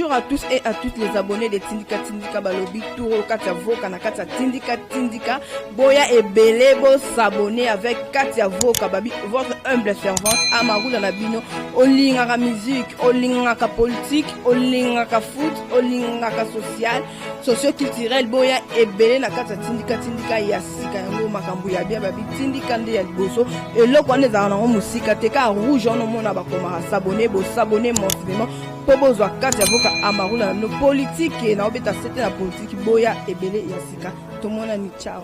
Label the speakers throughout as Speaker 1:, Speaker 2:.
Speaker 1: Bonjour à tous et à toutes les abonnés de Tindika Tindika Balobi Touro Katia Voka na Katia Tindika Tindika Boya ebele bo s'abonner avec Katia Voka Babi votre humble servante Amarula na bino olingaka musique olingaka politique olingaka foot olingaka social socio-culturel boya ebele na kati ya Tindika Tindika ya sika yango makambo ya bien babi Tindika nde ya liboso eloko wana ezalaka nango mosika te kaka rouge wana omona bakomaka s'abonner bo s'abonner massivement mpo bozwa kati ya voka amarula na bino politike na obeta sete na politike boya ebele ya sika tomonani ciao.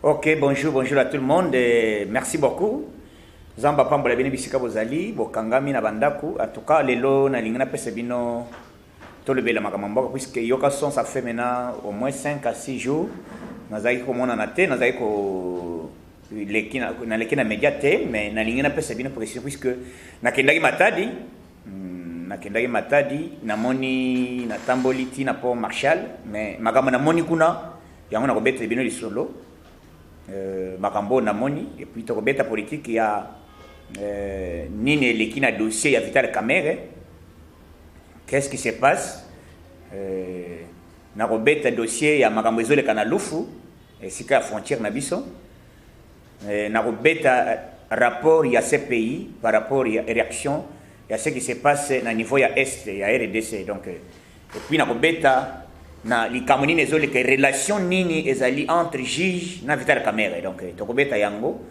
Speaker 2: Ok, bonjour, bonjour à tout le monde. Et merci beaucoup. Nzambe apambola bino bisika bozali, bokangami na bandako. En tout cas, lelo nalingi napesa bino tolobela makambo ya mboka puisque yoka son ça fait maintenant au moins 5 à 6 jours nazalaki komonana te, nazalaki ko leki na naleki na média te, mais nalingi napesa bino précision puisque nakendaki Matadi, nakendaki Matadi, namoni natamboli ti na port Marshall, mais makambo namoni kuna yango nakobetela bino lisolo. Makambo oyo namoni et puis tokobeta politique ya nini eleki na dossier ya Vital Kamerhe, qu'est-ce qui se passe. Nakobeta dossier ya makambo ezoleka na Lufu esika ya frontière na biso. Nakobeta rapport ya CPI par rapport ya réaction ya ce qui se passe na niveau ya est ya RDC. Donc et puis nakobeta na likambo nini ezoleka, relation nini ezali entre juge na Vital Kamerhe. Donc tokobeta yango.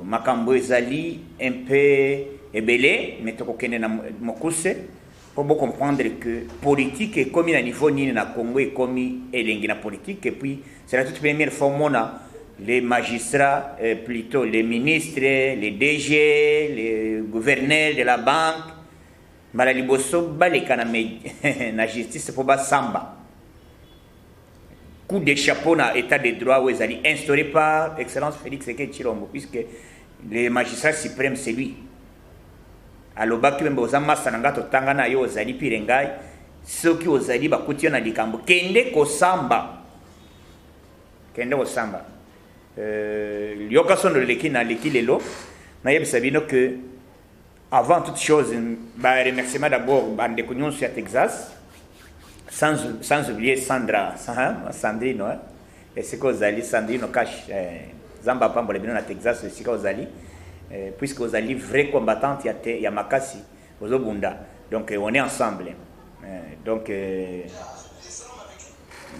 Speaker 2: Makambo ezali un peu ebele, mais tokokende na mokuse mpo bocomprendre que politique ekomi na niveau nini na Congo, ekomi elengi na politique. Et puis c'est la toute première fois omona les magistrats, plutôt les ministres, les DG, les gouverneurs de la banque, mbala liboso baleka na justice mpo basamba. Coup de chapeau na état de droit oyo ezali instauré par Excellence Félix Tshisekedi Tshilombo, puisque le magistrat suprême, c'est lui. Alobaki mbe oza masa na ngai, totanga na yo, ozali pire ngai, soki ozali bakuti yo na likambo, kende kosamba, kende kosamba. Yoka sondo leleki naleki lelo nayebisa bino que avant toute chose, ba remerciement d'abord bandeko nyonso ya Texas, sans oublier Sandra, Sandrino, hein? Esika ozali Sandrino Cash, Nzambe apambola bino na Texas esika ozali, puisque ozali vrai combattante ya, te, ya makasi ozobunda. Donc on est ensemble. Donc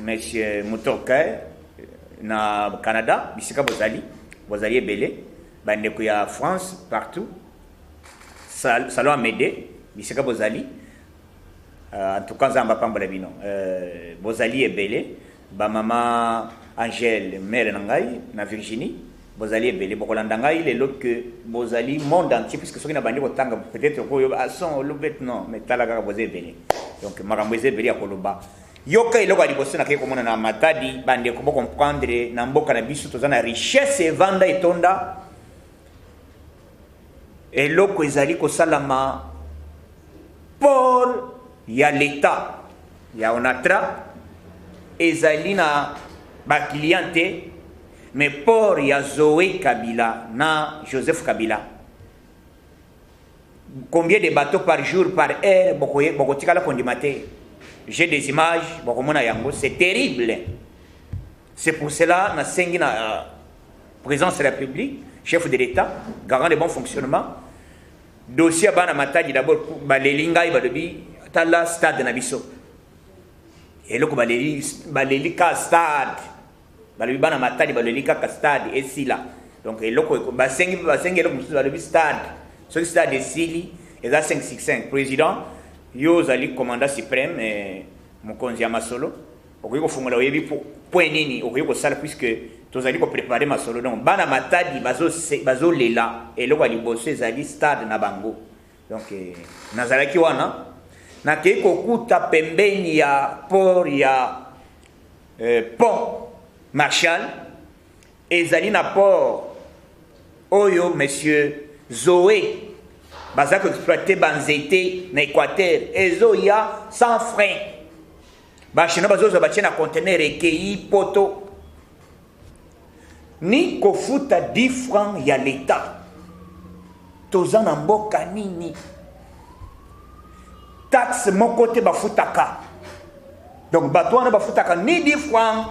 Speaker 2: monsieur Mutoka na Canada bisika bozali, bozali ebele, bandeko ya France partout, Salon Amédée bisika bozali. En tout cas Nzambe apambola bino. Bozali ebele, bamama Angèle mare na ngai na Virginie, bozali ebele bokolanda ngai lelo ke bozali monde entier, puisque soki na bandi kotanga peut-être koyo ason olobet non, mais tala kaka boza ebele. Donc makambo eza ebele ya koloba. Yoka eloko ya liboso nakei komona na Matadi, bandeko bocomprendre, na mboka na biso toza na richesse evanda etonda. Eloko ezali kosalama, port ya l'État ya Onatra ezali na baclient te, mais port ya Zoé Kabila na Joseph Kabila, combien de bateaux par jour, par heure, bokotikala kondima te. J'ai des images, bokomona yango, c'est terrible. C'est pour cela nasengi na présidence de la République, chef de l'État, garant de bon fonctionnement, dossier ya bana Matadi d'abord. Baleli ngai, balobi tala stade na biso, eloko baleli, baleli ka stade, balobi bana Matadi baleli kaka stade esila. Donc eloko basengi, basengi eloko mosusu, balobi stade. Soki stade esili eza 565. Président, yo ozali commandant suprême, mokonzi ya masolo, okoki kofungola, oyebi point nini okoki kosala puisque tozali koprépare masolo. Donc bana Matadi bazolela, eloko ya liboso ezali stade na bango. Donc nazalaki wana, nakei kokuta pembeni ya port ya pont Marshall ezali na port oyo monsieur Zoé baza koexploite banzete na Équateur, ezoya sans frein. Bachinois bazozwa, batie na conteneur, ekei poto, ni kofuta 10 francs ya l'État. Toza na mboka nini? Taxe moko te bafutaka. Donc bato wana bafutaka ni 10 francs,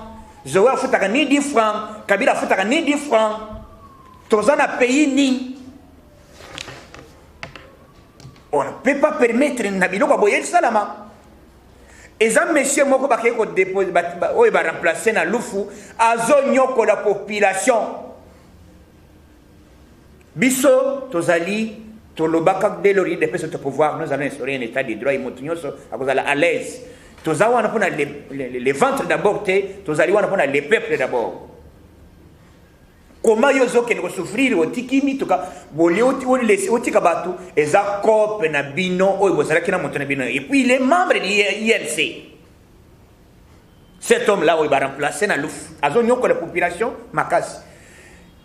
Speaker 2: Zoe afutaka ni 10 francs, Kabila afutaka ni 10 francs. Toza na pays nini? On ne peut pas permettre na biloko ya boye esalama. Eza monsieur moko bakei kodepose oyo baremplace na Lufu, azonyokola population. Biso tozali tolobaka dès lors UDPS au pouvoir, nous allons instaurer un état de droit et moto nyonso akozala à l'aise. Toza wana mpona le ventre d'abord te, tozali wana mpona le peuple d'abord. Comment yo ozokende kosouffrir, otiki mituka bolie, otika bato, eza cope na bino oyo bozalaki na moto na bino. Et puis il est membre de ILC, cet homme là oyo baremplace na Lufu, azonyokola population makasi.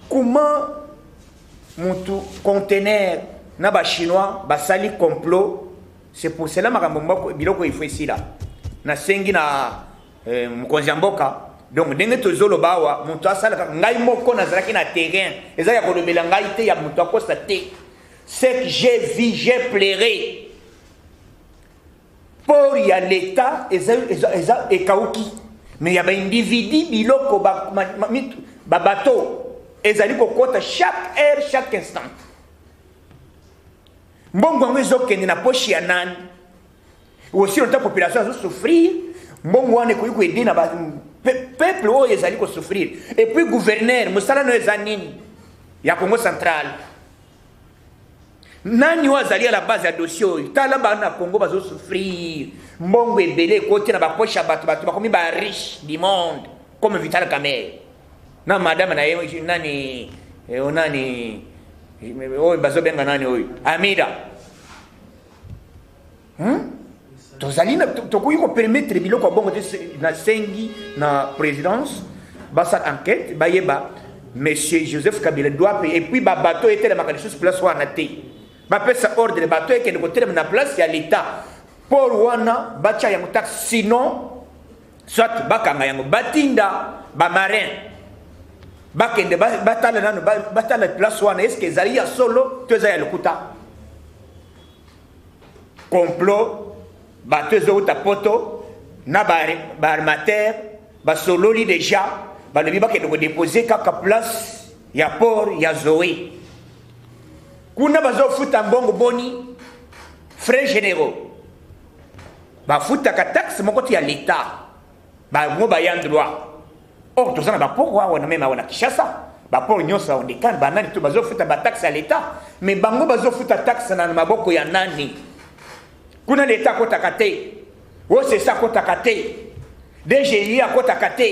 Speaker 2: Comment mutu conteneur na bachinois basali complot? C'est pour cela makambo moko biloko ifo esila. Nasengi na mokonzi ya mboka, donc ndenge tozoloba awa, moto asalaka ngai moko nazalaki na terrain, eza ya kolobela ngai te, ya moto akosa te. Ce que j'ai vu, j'ai pleuré. Port ya l'État eza ekauki, mais ya baindividu biloko babato ezali kokɔta chaque heure, chaque instant. Mbongo yango ezokende na poche ya nani? Aussi longtemps population azosouffrir, mbongo wana ekoki koaider na peuple oyo ezali kosouffrir. Et puis gouverneur, mosala no eza nini ya Congo Central? Nani oyo azali à la base ya dossier oyo? Tala, bana Congo bazosouffrir, mbongo ebele ekoti na bapoche ya bato, bato bakomi bariche du monde comme Vital Kamerhe na madame na ye nani, nani oyo bazobenga nani oyo, Amida, Tozali tokoki kopermettre biloko ya bongo te. Nasengi na présidence basala enquête, bayeba monsieur Joseph Kabila doit payer. Et puis babato etelemaka lisusu place wana te, bapesa ordre bato ekende kotelema na place ya l'État. Port wana batya yango taxe, sinon soit bakanga yango, batinda bamarin bakende batala nano, batala place wana, est-ce ezali ya solo to eza ya lokuta, complot. Bato ezowuta Poto na baarmateur basololi déjà, balobi bakende kodepose kaka place ya port ya Zoe. Kuna bazofuta mbongo boni? Frais généraux, bafutaka taxe moko ti ya l'État, bango baya droit. Or toza na baport awa na même awa na Kinshasa, baport nyonso aondekane, banani to bazofuta bataxe ya l'État? Mais bango bazofuta taxe na maboko ya nani? Kuna l'État akotaka te, OCC akotaka te, DGI akotaka te,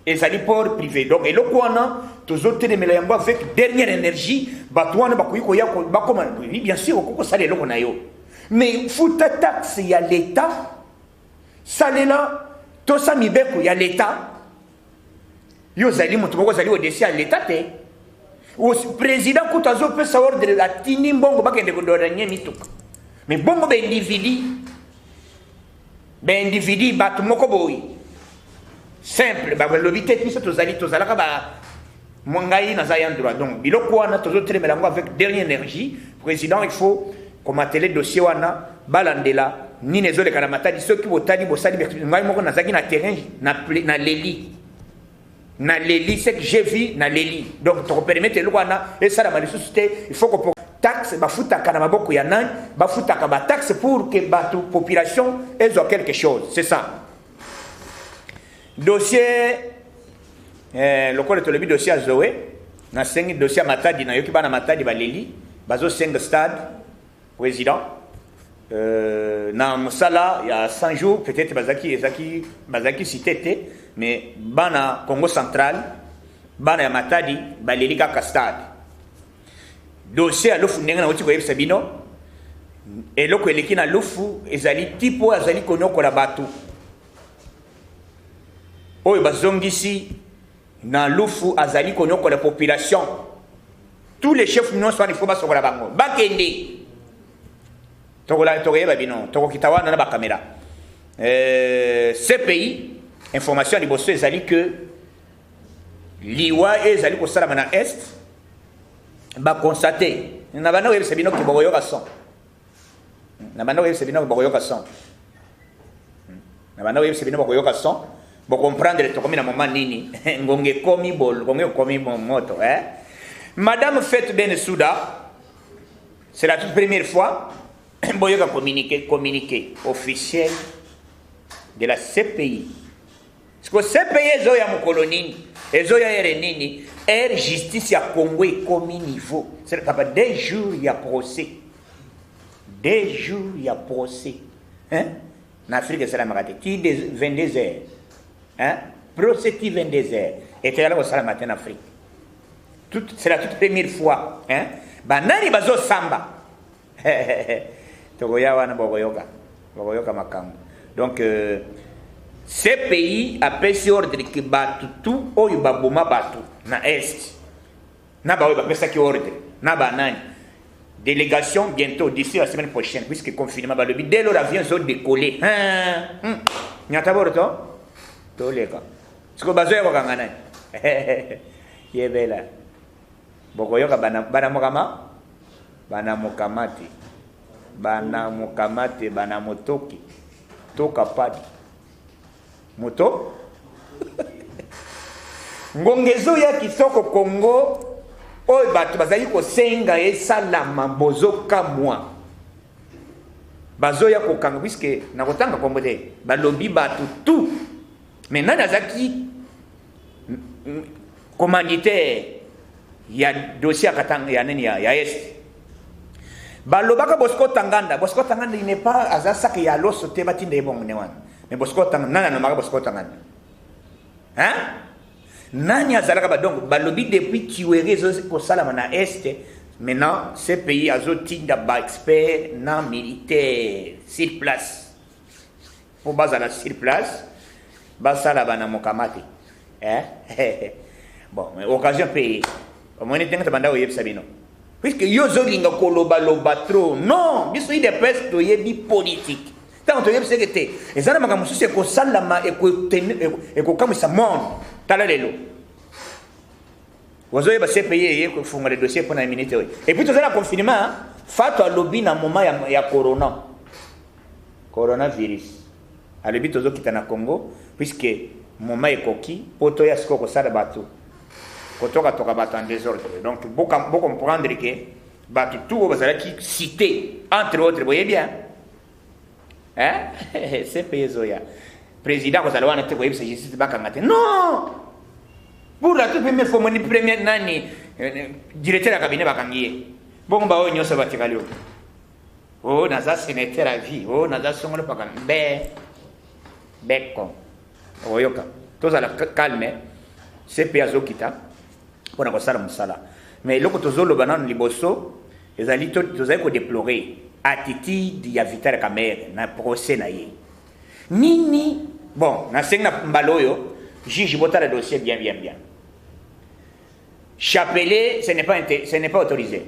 Speaker 2: ezali port privé. Donc eloko wana tozotelemela yango avec dernière énergie. Bato wana bakoki koya bakoma, oui, bien sûr okoki kosala eloko na yo, mais futa taxe ya l'État, salela tosa mibeko ya l'État. Yo ozali moto moko ozali au-dessus ya l'État te. Président kutu azopesa ordre, atindi mbongo bakende kododanye mituka, mais bongo baindividu, bato moko boye simple, balobi te biso tozali tozalaka ba ngai naza ya droit. Donc biloko wana tozotelemela yango avec dernière énergie. Président, il faut komatele dossier wana, balandela nini ezoleka na Matadi. Soki botali, bosali, ngai moko nazalaki na terrain, na leli, na leli ce que j'ai vu, na leli. Donc tokopermettre eloko wana esalama lisusu te. Il faut ko taxe bafutaka na maboko ya nani? Bafutaka bataxe pour que bato, population ezwa quelque chose, c'est ça. Dossier lokola tolobi dossier ya Zoe, nasengi dossier ya Matadi. Nayoki bana Matadi baleli, bazosenga stade. Président, na mosala ya 100 jours, peut-être bazalaki ezalaki bazalaki cité te, mais bana Congo Central, bana ya Matadi baleli kaka stade. Dossier ya Lufu, ndenge nauti koyebisa bino, eloko eleki na Lufu ezali type oyo azali konyokola bato oyo bazongisi na Lufu, azali konyokola population. Tous les chefs nyonso wana, il faut basokola bango, bakende. Tokoyeba bino, tokokita wana na bakamera. CPI, information ya liboso ezali que liwa ezali kosalama na Est, baconstate na banda koyebisa bino ke bokoyoka son. Na banda koyebisa bino bokoyoka son. Na banda koyebisa bino bokoyoka son. Bocomprendre tokomi na moment nini. Ngonga ekomi bol, ngonga ekomi moto, eh? Madame Fatou Bensouda, c'est la toute première fois boyoka communiqué officiel de la CPI. Parce que CPI ezoya mokolo nini? Ezoya ere nini? Ere justice ya Congo ekomi niveau. C'est papa 2 jours ya procès. 2 jours ya procès. Hein? Na Afrique esalamaka te. Ti 22 heures. Hein? Procès ti 22 heures. Etekala kosalama te na Afrique. C'est la toute première fois. Hein? Banani bazosamba. Tokoya wana bokoyoka. Bokoyoka makambo. Donc CPI apesi ordre ke bato tu oyo baboma bato na Est, na baoyo bapesaki ordre, na banani, délégation bientôt, d'ici la semaine prochaine, puisque confinement balobi dès lors avion ezo décoller, hein? Nyata boro to toleka siko bazoya kokanga nani? Yebela, bokoyoka bana mokama, bana mokamate, bana mokamate, bana motoki toka padi moto. Ngonga ezoya kitoko. Kongo oyo bato bazali kosenga esalama, bozokamwa, bazoya kokanga, puisque na kotanga kombo te, balobi bato tout. Mais nani azalaki commanditaire ya dossier ya Katanga, ya nini, ya Est? Balobaka Bosco Tanganda. Bosco Tanganda, il n'est pas, aza saki ya loso te batinda ye bongo ne wana. Mais Bosco Tanganda, nani anomaka Bosco Tanganda, hein? Nani azalaka ba? Donc balobi depuis tuerie ezokosalama na Est, maintenant CPI azotinda baexpert na militaire sur place, mpo bazala sur place, basala bana mokama te, eh? Bon, mais occasion mpe omoni ndenge tobanda koyebisa bino, puisque yo ozolinga kolobaloba trop. Non, biso UDPS toyebi politique. Ntango toyebiseke te, eza na makambo mosusu ekosalama, ekokamwisa monde. Tala lelo ozoyeba CPI eye kofungola dossier mpo na minute oyo. Et puis toza na confinement. Fato alobi na moment ya coronavirus, alobi tozokita na Congo puisque moment ekoki mpo toya sikoyo kosala bato kotokatoka bato en désordre. Donc bocomprendre ke bato tu oyo bazalaki cité, entre autres, boyebi, hein? CPI ezoya, président kozala wana te koyebisa justice bakanga te. Non, pour la toute première fois, moni premier nani, directeur ya cabinet bakangi ye. Bongo baoyo nyonso batikali oyo, o naza sénateur à vie, o naza songolo paka be beko. Oyoka, tozala calme. CPI azokita mpona kosala mosala, mais eloko tozoloba nano liboso ezali tozali kodéplorer attitude ya Vital Kamerhe na procès na ye nini. Bon, nasengi na mbala oyo juge botala dossier bien, bien, bien. Chapelet, ce n'est pas autorisé,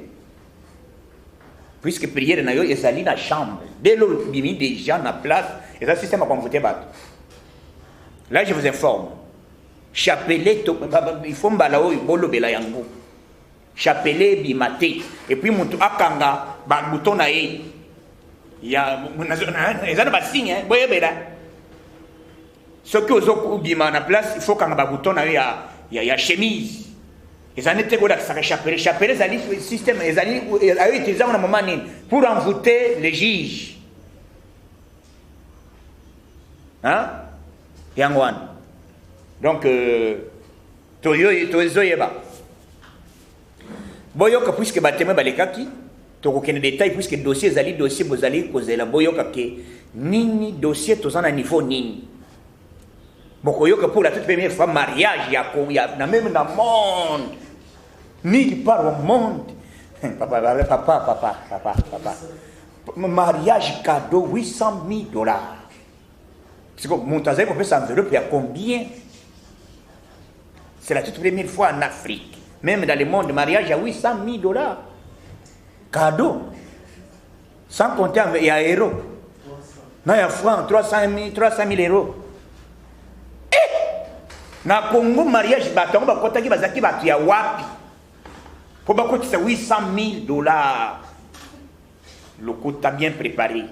Speaker 2: puisque prière na yo ezali na chambre. Dès lors bimi déjà na place, eza système ya koenvoûter bato. Là, je vous informe, chapelet, il faut mbala oyo bolobela yango, chapelet ebima te. Et puis motu akanga babouton na ye ya eza na basigne. Boyebela, soki ozobima na place, il faut kanga babouton na yo ya chemise. Eza nete kolakisaka chapelet. Chapelet ezali système, ezali ayo utiliser yango na moment nini? Pour envoûter les juges, hein? Yango wana. Donc tozoyeba, boyoka, puisque batémoin balekaki, tokokende détail, puisque dossier ezali dossier bozali kozela. Boyoka ke nini dossier toza na niveau nini. Bokoyoka pour la toute première fois mariage ya na même na monde, nulle part au monde. Papa, papa, papa, papa, papa, mariage cadeau 800 000 $. Siko moto azali kopesa enveloppe ya combien? C'est la toute première fois en Afrique, même dans le monde, mariage ya 800 000 $ cadeau, sans compter ya euro na ya franc, 300 000, 300 000 euros. Eh! Na Congo mariage, bato yango bakotaki, bazalaki bato ya wapi mpo bakotisa 800 000 $? Lokuta bien préparé.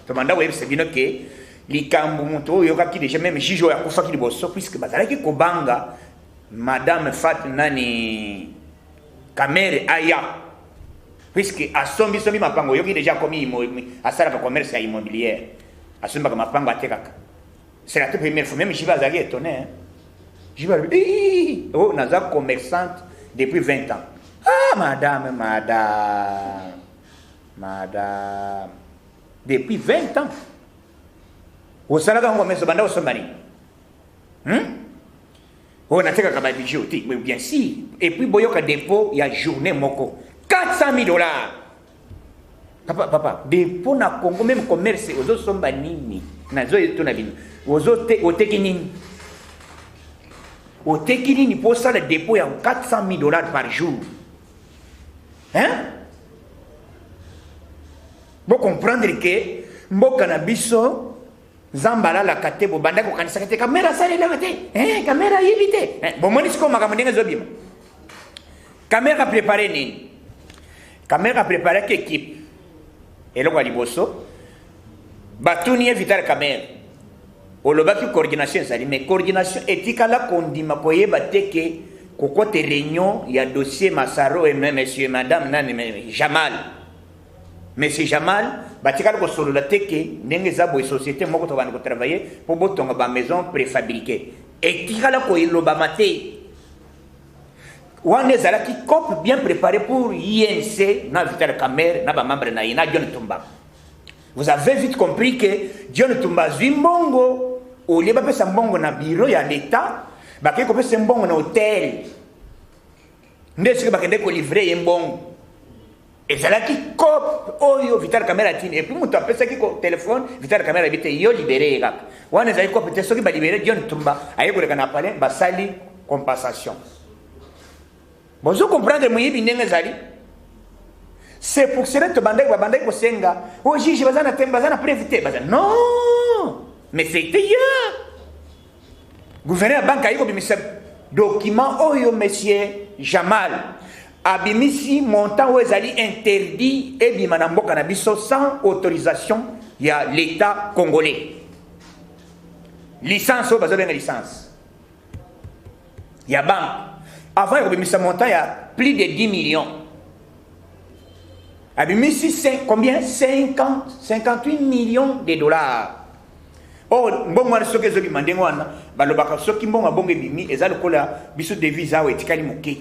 Speaker 2: Tobanda koyebisa bino ke likambo moto oyo oyokaki déjà, même juge oyo akufaki liboso, puisque bazalaki kobanga madame Fat nani Kamerhe aya, puisque asombisombi mapango. Oyoki déjà akomi asalaka commerce ya immobilière, asombaka mapango, atekaka. C'est la toute première fois. Même JB azalaki étonné, hein? JB alobi: "Oh, naza commerçante depuis 20 ans." Ah, madame, madame, madame, depuis 20 ans osalaka yango commerce, banda osomba nini, Oyo natekaka babijoux te? Bien sûr. Et puis boyoka, dépôt ya journée moko, 400 000 $. Papa, papa, dépôt na Congo, même commerce, ozosomba nini? Nazoyetuna bino, oteki nini? Oteki nini mpo osala dépôt ya 400 000 $ par jour, hein? Bocomprendre ke mboka na biso, Nzambe alalaka te. Bobanda kokanisaka te Kamerhe asalelaka te, Kamerhe ayibi te. Bomoni sikoyo makambo ndenge ezobima. Kamerhe aprépare nini? Kamerhe apreparaki équipe. Eloko ya liboso batuni ye: "Vital Kamerhe, olobaki coordination ezali, mais coordination etikala kondima koyeba te ke kokota réunion ya dossier Masaro et monsieur, madame nani, Jamal, monsieur Jamal, batikali kosolola te ke ndenge eza boye, société moko tobanda kotravaille mpo botonga bamaison préfabriqué." Etikala kolobama te. Wana ezalaki coop bien préparé pour UNC na Vital Kamerhe na bamembre na ye na John Tumba. Vous avez vite compris que John Tumba azwi mbongo. Olie bapesa mbongo na bureau ya l'État, bakei kopesa mbongo na hotel nde soki bakende kolivrer ye mbongo. Ezalaki coop oyo Vital Kamerhe atini. Et puis moto apesaki telefone Vital Kamerhe abi te: "Yo libérer ye kaka." Wana ezali coop te. Soki balibérer John Tumba, aye koleka na palais, basali compensation. Bozo comprendre moyibi ndenge ezali. C'est pour cela tobandaki, babandaki kosenga o juge baza na te, baza na preuve te, baza non. Mais c'était ya gouverneur ya banque ayi kobimisa document oyo monsieur Jamal abimisi montant oyo ezali interdit ebima na mboka na biso sans autorisation ya l'État congolais. Licence oyo bazobenga licence ya banque, avant ya kobimisa montant ya plus de 10 millions, abimisi combien? 50, 58 millions de dollars. Or mbongo wana soki ezobima ndenge wana, balobaka soki mbongo ya bongo ebimi, eza lokola biso devise awa etikali moke,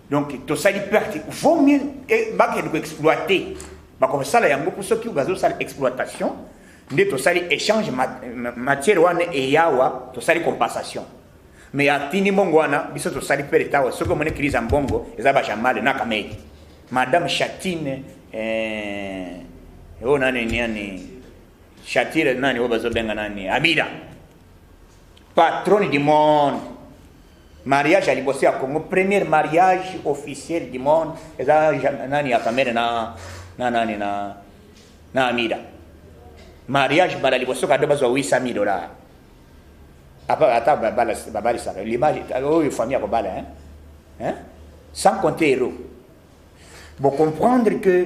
Speaker 2: donc tosali perte. Vaut mieux bakende koexploiter, bakosala yango mpo soki bazosala exploitation nde tosali échange matière wana eyawa, tosali compensation. Mais atindi mbongo wana, biso tosali perte awa. Soki omoni crise ya mbongo, eza bajamale na Kamerhe, madame Chatine, oyo nani nani, Chatire nani, oyo bazobenga nani, Amida, patronne du monde. Mariage ya liboso ya Congo, premier mariage officiel du monde, eza nani ya Kamerhe na nani na Amida. Mariage bala liboso kado bazwa 800 000 $. Ata babalisaka l'image oyo famille ya kobala, hein? Hein? Sans compter euro. Bon, comprendre que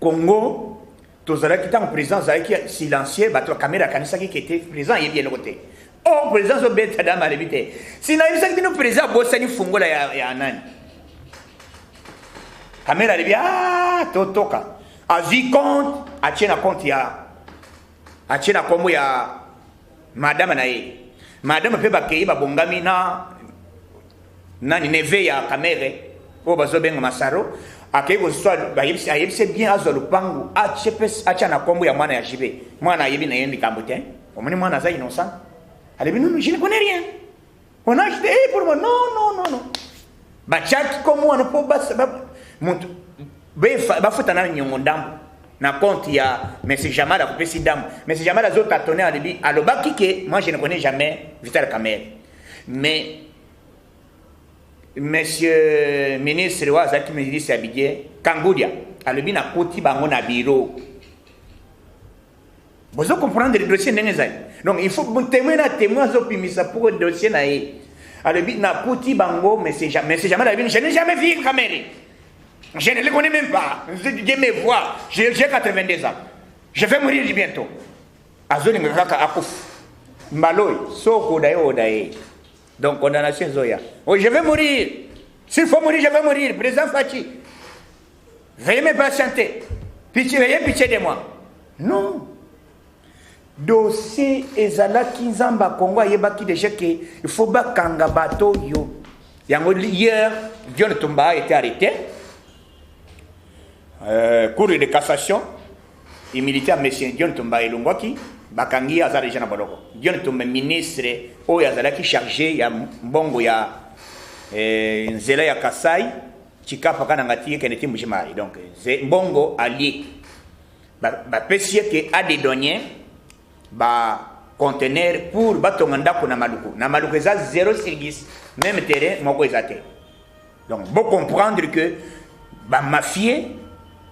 Speaker 2: Congo tozalaki, ntango président azalaki silencieux, bato Kamerhe akanisaki ke te, président ayebi eloko te. Or président azobeta dame, alebi te. Si nayebisaki bino, président abosani fungola ya nani. Kamerhe alebi: "Ah, totoka." Azwi compte, atie na compte ya, atie na kombo ya madame na ye. Madame mpe bakei, babongami na nani, neveu ya Kamerhe oyo bazobenga Masaro. Akei kozwa, ayebisi bien, azwa lupangu, atie mpe, atia na kombo ya mwana ya Jibe. Mwana ayebi na ye likambo te. Omoni, mwana aza innocent. Alobi: "Non, je ne connais rien, on a acheté pour moi." Non, non, non, non, batiaki kombo wana mpo moto bafuta na nyongo ndambo na compte ya monsieur Jamal. Akopesi ndambo. Monsieur Jamal azotâtonner, alobi, alobaki ke: "Moi, je ne connais jamais Vital Kamerhe." Mais monsieur ministre oyo azalaki ministre ya budget, Kangudia, alobi: "Nakoti bango na bureau." Bozo comprendre dossier ndenge ezali. Donc il faut témoin na témoin azopimisa pour dossier na ye. Alobi: "Nakuti bango." Monsieur Jamal alobi: "Je n'ai jamais vu Kamerhe." Je ne le connais même pas. Dieu me voit. J'ai 82 ans. Je vais mourir bientôt. Azolinga kaka akufa. Mbala oyo soki oda ye, oda ye. Donc condamnation ezoya. Oh, je vais mourir. S'il faut mourir, je vais mourir. Président Fatshi, veuillez me patienter. Pitié, veuillez pitié de moi. Non. Dossier ezalaki, Nzambe ya Kongo ayebaki déjà ke il faut bakanga bato oyo. Yango hier John Tumba a été arrêté. Cour de cassation, immunité ya monsieur John Tumba elongwaki, bakangi ye, aza déjà na boloko. John Tumba, ministre oyo azalaki chargé ya mbongo ya nzela ya Kasai Tshikapa Kananga ti ekende ti Mbujimayi. Donc mbongo alie, bapesi ye ke adédouaner baconteneur pour batonga ndako na Maluku. Na Maluku eza 0,10 même terrain moko eza te. Donc bocomprendre que bamafie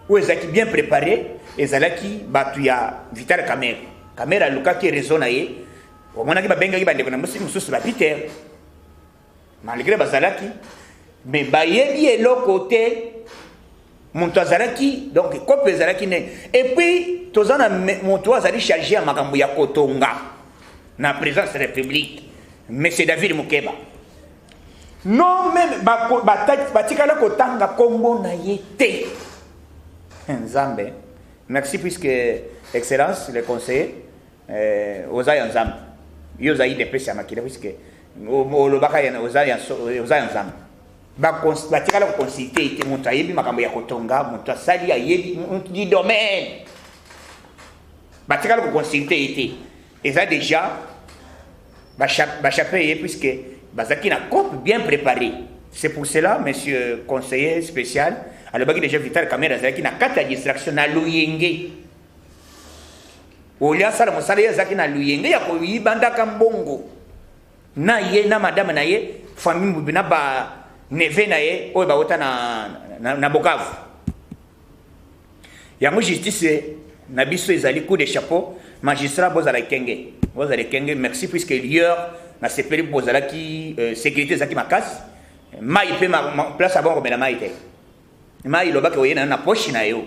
Speaker 2: oyo ezalaki bien préparé, ezalaki bato ya Vital Kamerhe. Kamerhe alukaki réseau na ye, omonaki babengaki bandeko na mosusu bapeter, malgré bazalaki, mais bayebi eloko te. Moto azalaki, donc kope ezalaki ndenge. Et puis toza na moto oyo azali chargé ya makambo ya kotonga na présidence ya République, monsieur David Mukeba. Non, même batikala kotanga nkombo na ye te. Nzambe, merci, puisque excellence le conseiller, oza ya Nzambe, yo ozali depesi ya makila, puisque olobaka oza ya Nzambe. Batikala koconsulter ete moto ayebi makambo ya kotonga, moto asali, ayebi du domaine, batikala koconsulter ete eza déjà bachape ye, puisque bazalaki na cope bien préparé. C'est pour cela, monsieur conseiller spécial alobaki déjà, Vital Kamerhe azalaki na kati ya distraction na luyenge. Olia asala mosala, ye azalaki na luyenge ya koyibandaka mbongo na ye na madame na ye, famille mobi na ba neveu na ye oyo bauta na Bukavu. Yango justice na biso ezali coup de chapeau. Magistrat, bozala ekenge, bozala ekenge. Merci, puisque hier nasepeli, bozalaki sécurité ezalaki makasi. Mai mpe place abongo komela mai te. Mai lobaki oye na yo na poche na yo,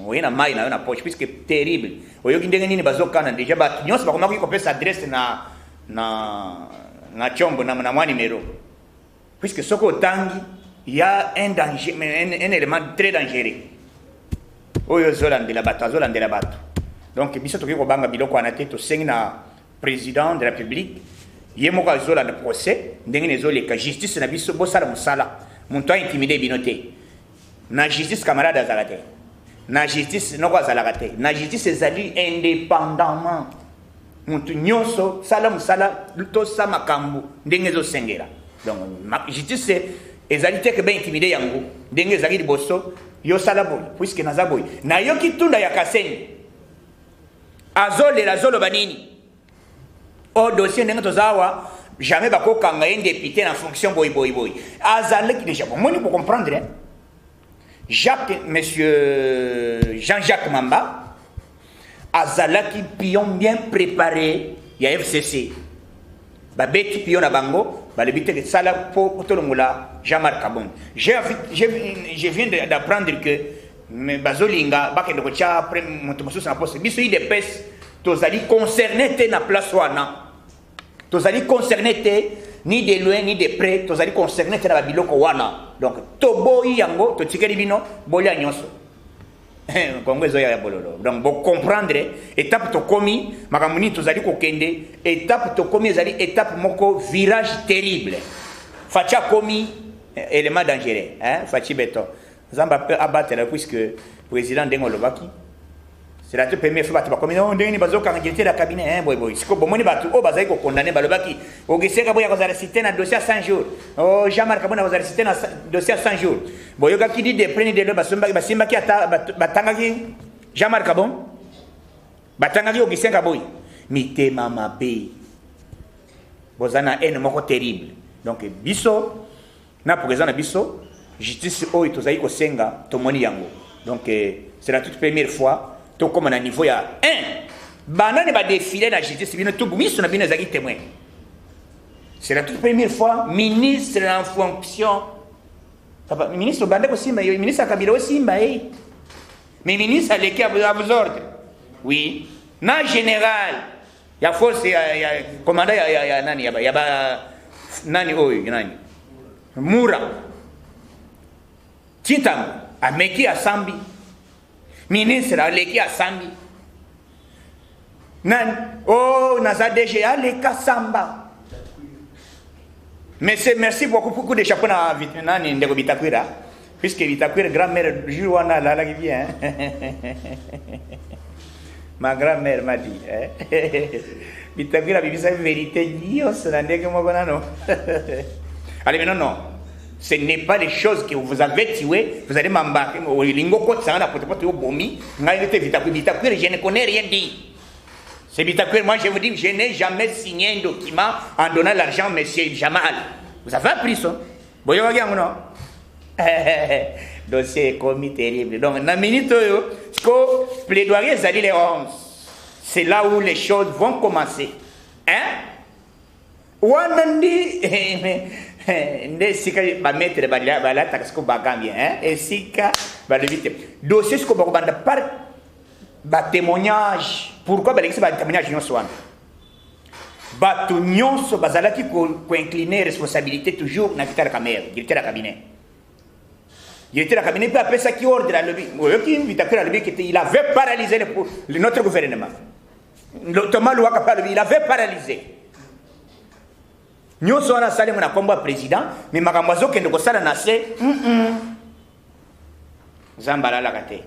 Speaker 2: oye na mai na yo na poche, puisque terrible. Oyoki ndenge nini bazokana déjà, bato nyonso bakomaki kopesa adresse na Tshombo na mwa numéro, puisque soki otangi ya un danger, un élément très dangereux oyo ozolandela bato, azolandela bato. Donc biso tokoki kobanga biloko wana te. Tosengi na président de la République, ye moko azolanda procès ndenge nini ezoleka. Justice na biso, bosala mosala, moto aintimide bino te. Na justice, camarade azalaka te. Na justice, noko azalaka te. Na justice ezali indépendamment. Motu nyonso sala mosala, tosa makambo ndenge ezosengela. Donc justice ezali te ke baintimide yango ndenge ezalaki liboso. Yosala boye, puisque naza boye. Nayoki tunda ya Kaseni azolela, azoloba nini o dossier ndenge toza awa, jamais bakokanga ye député na fonction boye boye boye. Azalaki déjà bomoni, bocomprendre Jacques, monsieur Jean-Jacques Mamba azalaki pion bien préparé ya FCC. Babeti pion na bango, balobi te sala mpo tolongola Jean-Marc Kabund. Je viens d'apprendre que bazolinga bakende kotia moto mosusu na poste. Biso UDPS tozali concerné te na place wana, tozali concerné te, ni de loin ni de près, tozali concerné te na babiloko wana. Donc toboyi yango, totikeli bino bolia nyonso. Kongo ezoya ya bololo. Donc bocomprendre étape tokomi, makambo nini tozali kokende. Étape tokomi ezali étape moko virage terrible. Fatshi akomi élément dangereux, hein? Fatshi Béton, Nzambe abatela, puisque président ndenge olobaki, c'est la toute première fois bato bakomi no ndenge nini bazokanga directeur ya cabinet, hein, boye boye. Siko bomoni bato oyo bazali kokondane, balobaki Augustin Kabuya kozala cité na dossier ya 100 jours, oh, Jean-Marc Kabund kozala cité na dossier ya 100 jours. Boyokaki ni de près ni de loin, basimbaki ata batangaki Jean-Marc Kabund, batangaki Augustin Kabuya. Mitema mabe, boza na haine moko terrible. Donc biso na président na biso, justice oyo tozali kosenga, tomoni yango. Donc c'est la toute première fois tokóma na niveau ya 1. Banani badéfiler na justice, bino tubu miso na bino ezalaki témoin. C'est la toute première fois ministre en fonction. Papa ministre obanda kosimba yo ministre ya Kabila osimba ye. Mais ministre aleki à vos ordres. Oui. Na général ya force ya, ya commandant ya, ya, ya nani ya, ya ba nani oyo nani Mura Tshintango ameki asambi ministre aleki asambi nani oh naza DG aleka samba. Monsieur, merci beaucoup beaucoup de chapeau na nani ndeko Bitakwira puisque Bitakwira grand-mère jour wana alalaki bien. Ma grand-mère m'a dit hein? Bitakwira bibisa vérité nyonso na ndenge moko nano. Allez, mais non, non, ce n'est pas les choses que vous avez tuées, vous allez m'embarquer olingo kotisa na potopoto yo bomi ngai te. Bitakwira, Bitakwira, je ne connais rien dit. C'est Bitakwira, moi je vous dis, je n'ai jamais signé un document en donnant l'argent à monsieur Jamal. Vous avez appris ça? Boyokaki yango non? Dossier ekomi terrible. Donc na minute oyo siko plaidoirie ezali le 11. C'est là où les choses vont commencer. Hein? Wana ndi nde esika bamaître balataka siko bagambie, hein? Esika balobi te dossier siko bakobanda par batémoignage. Pourquoi balekisi batémoignage nyonso wana? Bato nyonso bazalaki koincliner responsabilité toujours na Vital Kamerhe, directeur ya cabinet. Directeur ya cabinet mpe apesaki ordre, alobi, oyoki Bitakwira alobi que il avait paralysé notre gouvernement. Thomas Luhaka mpe alobi il avait paralysé nyonso wana asalemi na nkombo ya président, mais makambo azokende kosala na se. Nzambe alalaka te,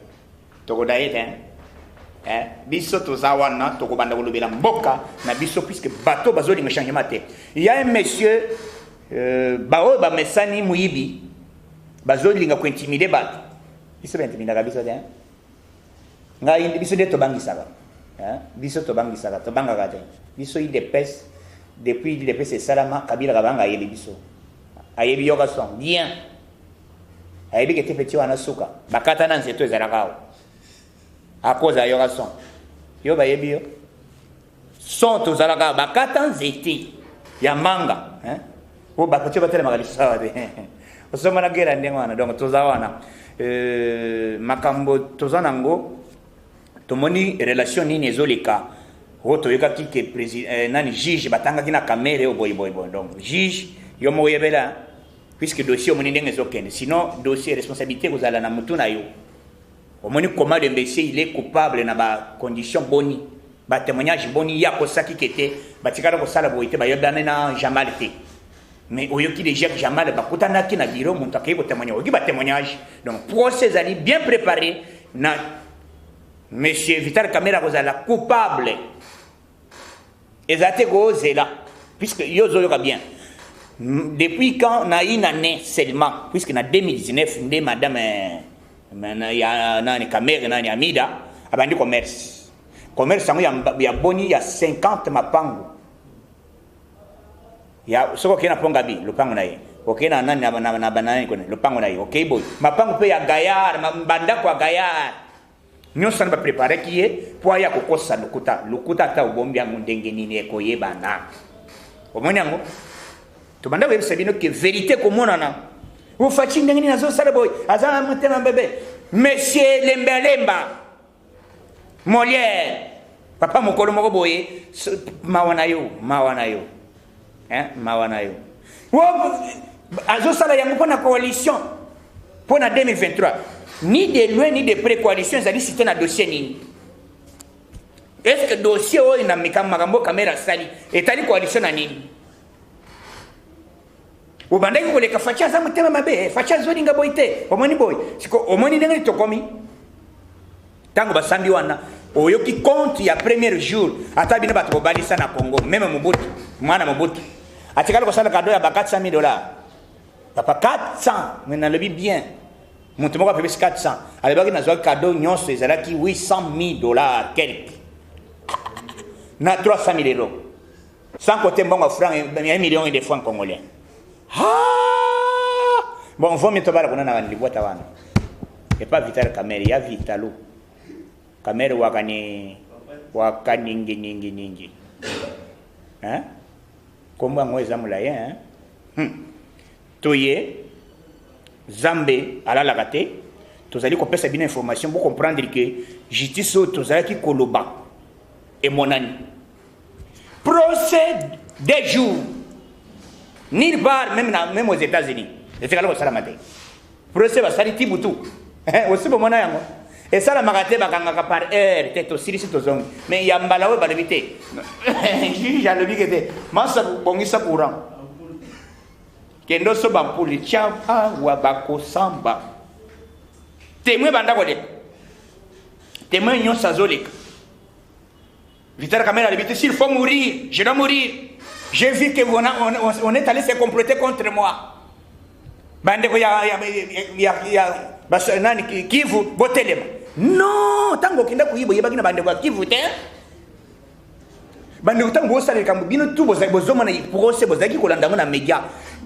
Speaker 2: tokoda ye te. Eh, biso toza wana, tokobanda kolobela mboka na biso puisque bato bazolinga changement te. Ya un monsieur baoyo bamesani moyibi, bazolinga kointimider bato. Biso baintimidaka biso te, ngai biso nde tobangisaka, biso tobangisaka, tobangaka te. Biso UDPS, depuis UDPS esalama, Kabila kabanga ayebi biso, ayebi yoka son bien, ayebi que te petit wana suka bakata na nzeto ezalaka awa akoza yoka son yo bayebi yo son tozalaka bakata nzete ya manga po bato batelemaka lisusu awa te, osomona gera ndenge wana. Donc toza wana, makambo toza nango, tomoni relation nini ezoleka oyo toyokaki que nani juge batangaki na Kamerhe oyo boye boye boye. Donc juge yo moko oyebela puisque dossier omoni ndenge ezokende. Sinon dossier responsabilité kozala na mutu na yo. Omoni comment le monsieur il est coupable na bacondition boni, batémoignage boni ye akosaki que te batikala kosala boye te, bayebani na Jamal te. Mais oyoki déjà Jamal bakutanaki na bureau, moto akei kotémoigner, oyoki batémoignage. Donc procès ezali bien préparé na monsieur Vital Kamerhe akozala coupable, ezala te kozela puisque yo ozoyoka bien. Depuis quand? Na une année seulement, puisque na 2019 nde madame ya nani Kamerhe, nani Amida abandi commerce. Commerce yango ya boni? Ya 50 mapango ya soki okei na Pongabi, lopango na ye, okei na nani na banani kone, lopango na ye, okei boye, mapango mpe ya gayar, bandako ya gayar nyonso wana bapreparaki ye mpo aya kokosa lokuta. Lokuta ata obombi yango ndenge nini, ekoyebana. Omoni yango, tobanda koyebisa bino que vérité komonana. Ofaci ndenge nini azosala boye, aza na motema bebe. Monsieur Lembalemba Molière, papa mokolo moko boye, mawa na yo, mawa na yo, mawa na yo. Azosala yango mpo na coalition mpo na 2023. Ni de loin ni de près coalition ezali cité na dossier nini? Est ce que dossier oyo na makambo Kamerhe asali etali coalition na nini? Obandaki koleka Fatshi aza motema mabe, Fatshi azolinga boye te. Omoni boye siko, omoni ndenge tokomi. Ntango basambi wana, oyoki compte ya premier jour. Ata bino bato bobalisa na Congo, même Mobutu, mwana Mobutu atikali kosala cadeau ya ba 400 000 $. Papa, 400, mais nalobi bien, moto moko apepesi 400, alobaki nazwaki cadeau nyonso ezalaki 800 000 $ quelque na 300 000 €, sans compter mbongo ya franc, 1 million de francs congolais. Ah! Bon, vaut mieux tobala kuna na libwata wana epa Vital Kamerhe ya Vitalo Kamerhe wakani wakaningi ningi ningi, hein? Kombo yango eza molai, hein? Toye Nzambe alalaka te. Tozali kopesa bino information bo comprendre que justice oyo tozalaki koloba emonani. Procès des jours nulle part, même, na, même aux États-Unis etikala kosalama te. Procès basali ti butu, osi bomona yango esalamaka te, bakangaka par heure te, tosilisi tozongi. Mais ya mbala oyo balobi te, juge alobi ke te, masa bongisa courant, kende osoba mpuli, tya awa, bakosamba témoin, banda koleka témoin nyonso azoleka. Vital Kamerhe alobi te: s'il faut mourir, je dois mourir. J'ai vu que on est allé se comploter contre moi. Bandeko ya nani, Kivu, botelema. Non, ntango okenda koyiba, oyebaki na bandeko ya Kivu te. Bandeko, ntango bosala likambo, bino tu bozomona procès, bozalaki kolanda yango na média.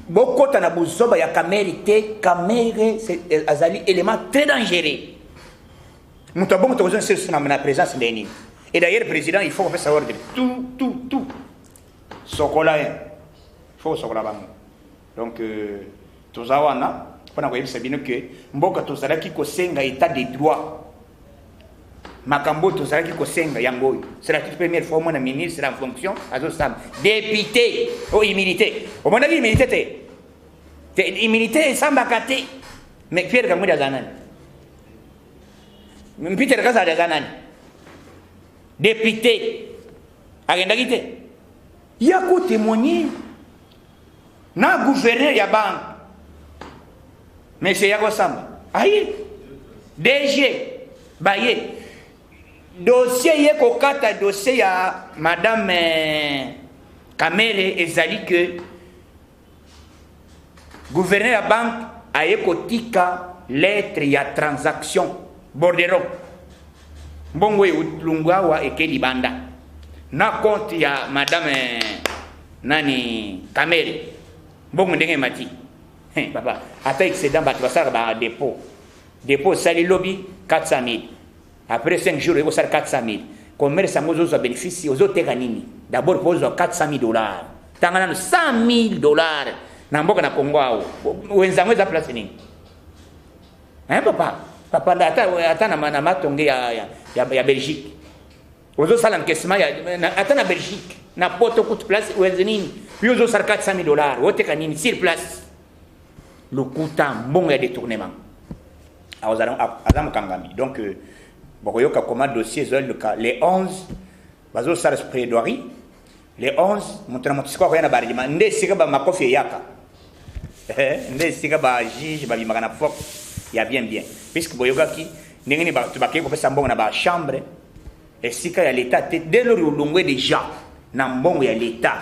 Speaker 2: Bokɔta na bozoba ya Kamerhe te. Kamerhe azali élément très dangereux. Moto abongo tokozwa na présence nde nini? Et d'ailleurs, président, il faut kopesa ordre, tout, tout, tout, sokola ye, il faut kosokola bango. Donc toza wana mpona koyebisa bino ke mboka tozalaki kosenga état de droit, makambo oyo tozalaki kosenga yango oyo. C'est la toute première fois omona ministre en fonction azosamba, député o immunité. Omonaki immunité te te, immunité esambaka te. Mais Pierre Kangundi aza nani? Peter Kazadi aza nani? Député akendaki te ya kotémoigner na gouverneur ya banque, mais c'est ya kosamba aye DG baye dossier ye kokata. Dossier ya madame Kamerhe ezali ke gouverneur ya banque aye kotika lettre ya transaction, bordereau, mbongo elungu awa eke libanda na compte ya madame nani, Kamerhe. Mbongo ndenge emati, papa, ata excédent, bato basalaka ba dépôt. Dépôt osali lobi 400 000, après 5 jours ekosala 400 000. Commerce yango ozozwa bénéfice, ozoteka nini d'abord mpo ozwa 400 000 dollars? Tanga nano 100 000 dollars na mboka na Congo awo, wenze yango eza place nini? Hein, papa, papa, ata na matonge ya Belgique ozosala encaissement, ata na Belgique, na Poto kutu, place wenze nini yo ozosala 400 000 dollars? Oteka nini sur place? Lokuta, mbongo ya détournement, aza mokangami. Donc bokoyoka koma dossier ezoluka les 11 bazosala plaidoirie. Les 11, moto na moto sikoyo akoya na barguments. Nde esika bamakofi eyaka, nde esika bajuge babimaka na force ya bien bien, puisque boyokaki ndenge nini bato bakei kopesa mbongo na bachambre, esika ya leta te. Dès lors olongwe déjà na mbongo ya leta,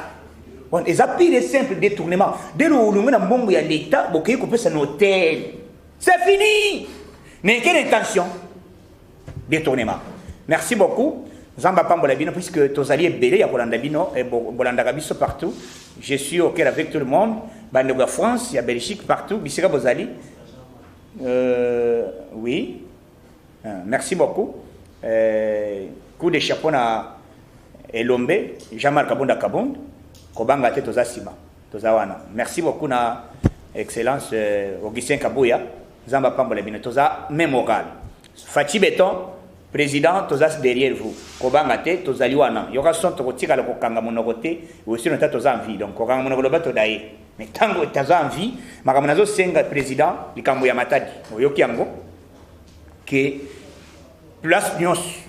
Speaker 2: bon, eza pire et simple détournement. Dès lors olongwe na mbongo ya leta, bokei kopesa na hôtel, c'est fini. Mais quelle intention? Détournement. Merci beaucoup, Nzambe apambola bino, puisque tozali ebele ya kolanda bino, bolandaka biso partout. Je suis au cœur avec tout le monde, bandeko ya France, ya Belgique, partout bisika bozali. Oui, merci beaucoup. Coup de chapeau na Elombe Jean-Marc Kabunda Kabund. Kobanga te, toza nsima, toza wana. Merci beaucoup na excellence Augustin Kabuya. Nzambe apambola bino. Toza même moral. Fatshi Béton, président, toza derrière vous. Kobanga te, tozali wana. Yoka son, tokotikala kokanga monoko te osino ta toza en vie. Donc kokanga monoko, loba toda ye, mais ntango toza en vie, makambo nazosenga président, likambo ya Matadi, oyoki yango ke place nyonso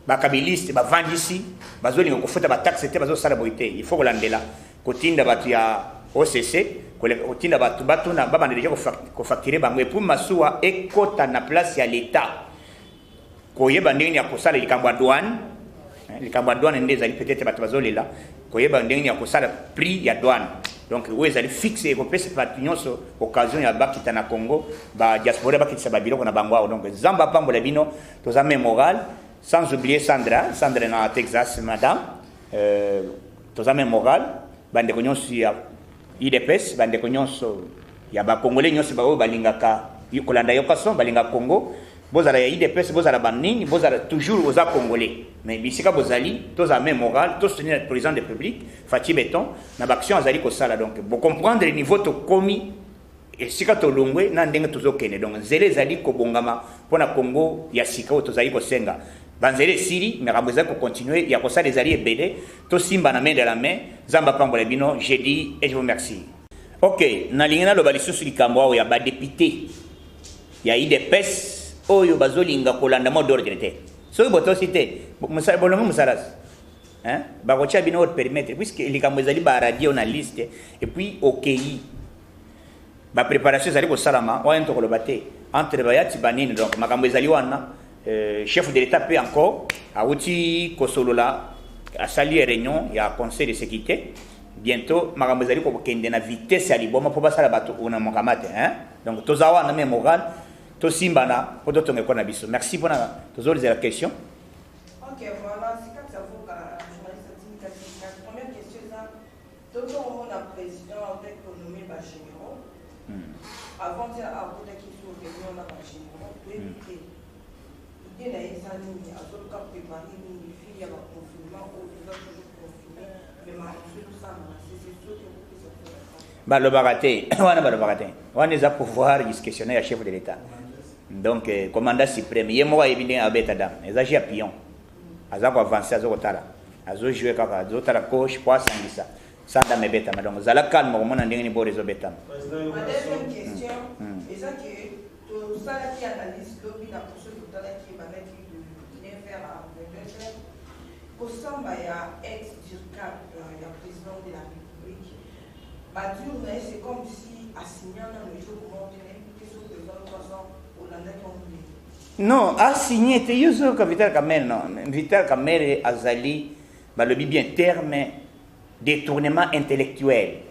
Speaker 2: bakabiliste bavandisi, bazolinga kofuta bataxe te, bazosala boye te. Il faut kolandela, kotinda bato ya OCC, kotinda bato batuna, babanda deja kofacturer bango. Et puis masuwa ekota na place ya l'état, koyeba ndenge ya kosala likambo ya douane. Likambo ya douane nde ezali peut-être bato bazolela, koyeba ndenge ya kosala prix ya douane. Donc oyo ezali fixe, ekopesa bato nyonso occasion ya bakita na Congo, badiaspora bakitisa babiloko na bango awa. Donc Nzambe apambola bino. Toza même moral, sans oublier Sandra, Sandra na Texas, madame. Toza même moral, bandeko nyonso ya UDPS, bandeko nyonso ya bacongolais nyonso baoyo balingaka kolanda Yoka Son, balingaka Congo. Bozala ya UDPS, bozala banini, bozala toujours oza congolais, mais bisika bozali, tozala même moral, tosoutenir président de République Fatshi Béton na baaction azali kosala. Donc bocomprendre niveau tokomi. Esika tolongwe na ndenge tozokende, donc nzela ezali kobongama mpo na Congo ya sika oyo tozali kosenga. Banzela esili, makambo ezali kocontinue ya kosala ezali ebele. Tosimba na main de la main. Nzambe apambola bino. Je dis et je vous remercie. Ok, nalingi naloba lisusu likambo awa ya badepute ya UDPS oyo bazolinga kolanda mot d'ordre te. Soki botosi te, bolongi mosala, hein? Bakotia bino haute périmètre, puisque likambo ezali ba radio na liste et puis okei ba préparation ezali kosalama wana, tokoloba te entre bayati banini. Donc makambo ezali wana. Chef de l'État mpe encore awuti kosolola, asali réunion ya conseil de sécurité. Bientôt makambo ezali kokende na vitesse ya liboma mpo basala bato na mokama te, hein? Donc toza wana, mais moral tosimbana mpo totonga ekolo na biso. Merci mpona tozolizela question.
Speaker 1: Ok, voilà, c'est quand ça vaut journaliste Tindika Tindika. Première question, eza tozomona président avec nommé ba généraux. Avant dire akotaki so réunion na ba généraux, toyebi te idée na ye eza nini, azoluka préparer nini fili ya baconfinement oyo toza toujours confiné, mais makambo ezosala na sese soki okopesa.
Speaker 2: Balobaka te wana, balobaka te wana, eza pouvoir discrétionnaire ya chef de l'État. Donc commandant suprême ye moko ayebi ndenge abeta dame. Eza jeu ya pion, aza koavance, aza kotala, azojoue kaka, azotala gauche po asangisa sans dame ebetama. Donc zala calme, komona ndenge ni bord ezobetama.
Speaker 1: Ma deuxième question eza ke tosalaki analyse lobi na poso, totalaki ebandaki de 9h à 22h, kosamba ya ex dircab ya président de la République. Badire na ye, c'est comme si asigna nano eloko moko te. Nayebi te soki président lokason olandaki yango ndenge.
Speaker 2: Non, asigné te. Yo soki Vital Kamerhe, non, Vital Kamerhe azali, balobi bien terme détournement intellectuel.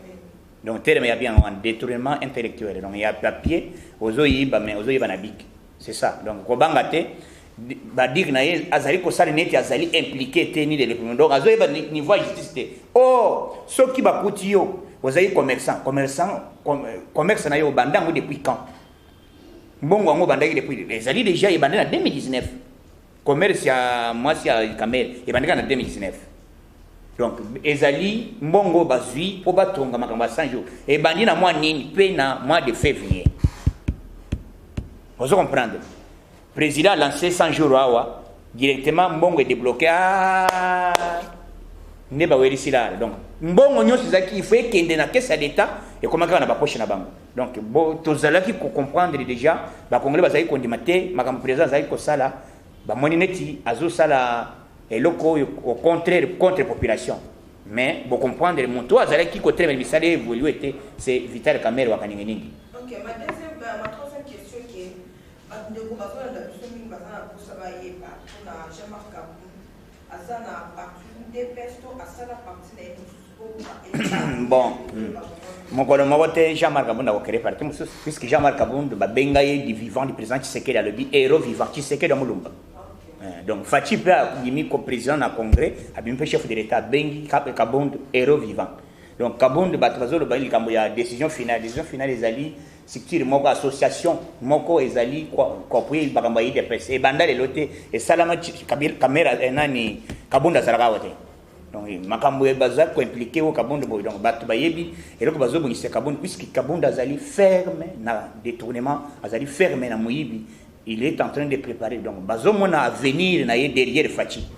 Speaker 2: Donc terme ya bien wana, détournement intellectuel. Donc ya papier ozoyiba, mais ozoyiba na bic, c'est ça. Donc kobanga te, badire na ye azali kosala neti azali impliqué te ni de le, donc azoyeba niveau ya justice te. Or soki bakuti yo ozali commerçant, commerçant, commerce na yo obanda yango depuis quand? Mbongo yango obandaki depuis, ezali déjà ebandi na 2019. Commerce ya mwasi ya Kamerhe ebandika na 2019. Donc ezali mbongo bazwi mpo batonga makambo ya 100 jours, ebandi na mwa nini mpe na mois de février. Ozo comprendre, président a lancé 100 jours awa, directement mbongo edébloqué. Ah, nde bawelisi lala. Donc mbongo nyonso ezalaki, il faut ekende na caisse ya l'État, ekomaki kaka na bapoche na bango. Donc bo tozalaki kocomprendre déjà, bakongolais bazalaki kondima te makambo président azalaki kosala. Bamoni neti azosala eloko oyo au contraire, contre population. Mais bocomprendre, moto oyo azalaki kotelemela misala évolue te, c'est Vital Kamerhe wakaninginingi.
Speaker 1: Ok, ma deuxième, ma troisième question, ke bandeko bazolanda biso mingi baza na mposa bayeba mpona Jean-Marc Kabund, aza na parti UDPS to asala parti na ye mosusu po?
Speaker 2: Bon, mokolo moko te Jean-Marc Kabund akocréer parti mosusu, puisque Jean-Marc Kabund babenga ye du vivant du président Tshisekedi. Alobi héros vivant Tshisekedi ya Molumba. Donc Fatshi mpe abimi ko président na congrès, abimi mpe chef de l'État, abengi Kabund héros vivant. Donc Kabund, bato bazoloba likambo ya décision finale. Décision finale ezali structure moko, association moko ezali koappuyer makambo ya UDPS. Ebanda lelo te, esalama Kamerhe, nani, Kabund azalaka awa te. Donc makambo baza koimpliquer oyo Kabund boye, donc bato bayebi eloko bazobongisa Kabund, puisque Kabund azali ferme na détournement, azali ferme na moyibi. Il est en train de préparer, donc bazomona avenir na ye derrière Fatshi.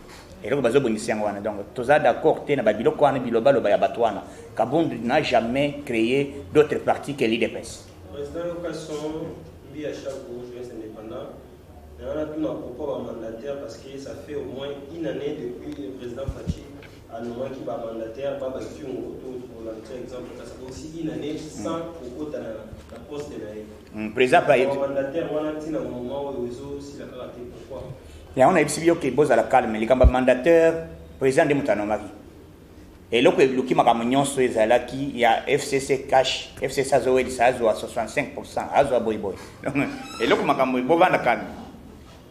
Speaker 2: Eloko bazobongisa yango wana. Donc toza d'accord te na babiloko wana, bilobaloba ya bato wana. Kabund n'a jamais créé d'autres partis que l'UDPS.
Speaker 3: Président Yokason, Mbi Achago, journaliste indépendant. On a tout à propos des mandataires parce que ça fait au moins une année depuis le président Fatshi a nommé qui va mandataire, Baba Kyungu, pour exemple, ça fait aussi une année sans kokota na poste na ye.
Speaker 2: Président pa
Speaker 3: mandataire wana ntina moment oyo ezosila kaka te, pourquoi?
Speaker 2: Yango nayebisi bino ke bozala calme. Likambo ya mandataire, président nde moto anomaki. Eloko eluki makambo nyonso ezalaki ya FCC cash. FCC azowelisa, azwa 65, azwa boyeboye. Donc eloko makambo, bovanda calme,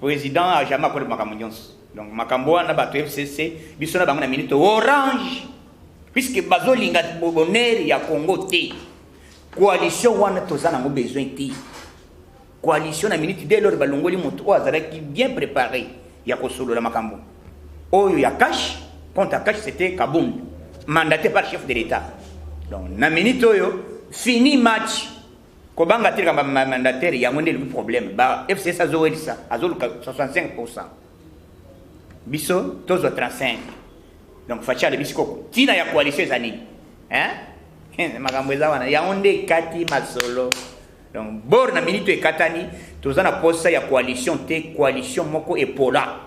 Speaker 2: président jamais akola makambo nyonso. Donc makambo wana, bato FCC, biso na bango na minute orange, puisque bazolinga bonheur ya Congo te. Coalition wana toza nango besoin te. Coalition na minute, dès lors balongoli moto oyo azalaki bien préparé ya kosolola makambo oyo ya cash compte ya cash, c'était Kabund, mandaté par chef de l'État. Donc na minute oyo, fini match. Kobanga te likambo ya mandataire, yango nde eluki problème. Ba FCC azowelisa, azoluka 65%, biso tozwa 35. Donc Fatshi alobi sikoyo ntina ya coalition eza nini, hein? Makambo eza wana, yango nde ekati masolo. Donc bor na minute ekatani, toza na posa ya coalition te. Coalition moko epola,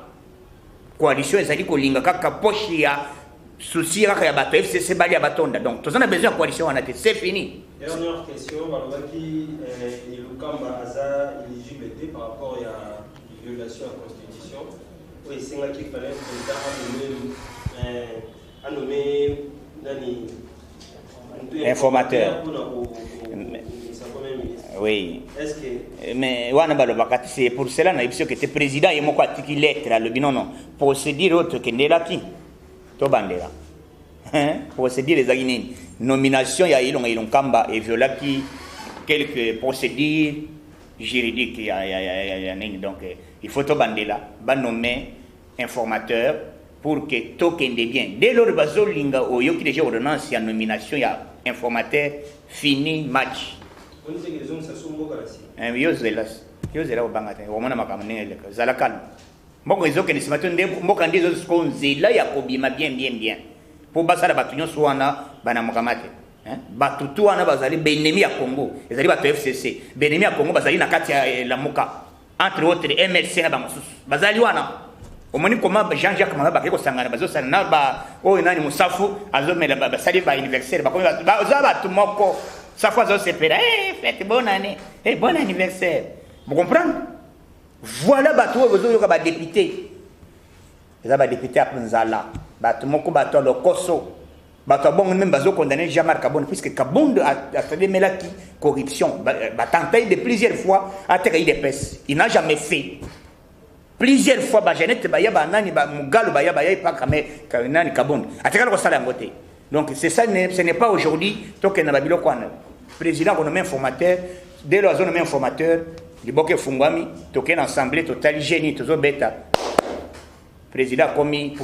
Speaker 2: coalition ezali kolinga kaka poche ya souci kaka ya bato FCC balia batonda. Donc toza na besoin ya coalition wana te, c'est fini.
Speaker 3: Dernière question, balobaki Ilunkamba aza éligible te par rapport ya violation ya constitution oyo esengaki fallait président anome nani?
Speaker 2: Informateur.
Speaker 3: Mpona komisa premier ministre.
Speaker 2: Oui.
Speaker 3: Est ce que
Speaker 2: Mais wana balobaka te. C'est pour cela nayebi soki te président ye moko atiki lettre, alobi non, procédure oyo tokendelaki, tobandela. Hein? Procédure ezalaki nini? Nomination ya Ilunga Ilunkamba eviolaki quelques procédures juridiques ya nini. Donc il faut tobandela, banome informateur pour que tokende bien. Dès lors bazolinga, oyoki déjà ordonnance ya nomination ya informateur, fini match.
Speaker 3: Oniseke ezongisa so mboka na nsima.
Speaker 2: Eh, yo zela, yo zela, kobanga te, omona makambo ndenge eleka. Zala calme, mboka ezokende nsima te. Nde mboka nde ezosiko nzela ya kobima bien bien bien, mpo basala bato nyonso wana banamokama te. Hein? Bato tu wana bazali baennemi ya Congo, ezali bato ya FCC. Baennemi ya Congo bazali na kati ya Lamuka, entre autres MLC na bamosusu bazali wana. Omoni koma Jean-Jacques Mama bakei kosangana, bazosala na ba oyo nani, Mosafu azomela, basali ba anniversaire, bakomi baza bato moko. Safu azosepela, hey, fête, bonne année, hey, bon anniversaire. Vous comprendre? Voilà, bato oyo bozoyoka, badéputé, eza badéputé ya nzala, bato moko, bato ya lokoso, bato ya bongo. Même bazokondamne Jean-Marc Kabund, puisque Kabund asalemelaki corruption, batenta de plusieurs fois ateka UDPS, il n'a jamais fait. Plusieurs fois bajeannette baya, banani, mugalo baya, baya epaka me nani, Kabund atikala kosala yango te. Donc c'est ça, ce n'est pas aujourd'hui. Tokende na babiloko wana. Président konome informateur, dès lors azonome informateur, liboka efungwami, tokende na assemblée, totali geni tozobeta. Président akomi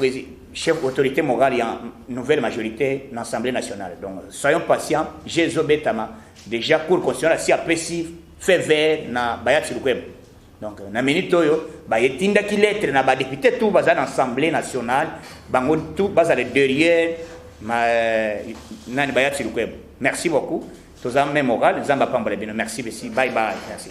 Speaker 2: chef autorité morale ya nouvelle majorité na Assemblée nationale. Donc soyons patients, je ezobetama déjà. Cour constitutionnelle asi apesi feu vert na Bahati Lukwebo. Donc na minute oyo bayetindaki lettre na badéputé tout baza na Assemblée nationale, bango tout bazala derrière ma, nani, Bahati Lukwebo. Merci beaucoup, toza même moral. Nzambe apambola bino. Merci besi, bye bye, merci.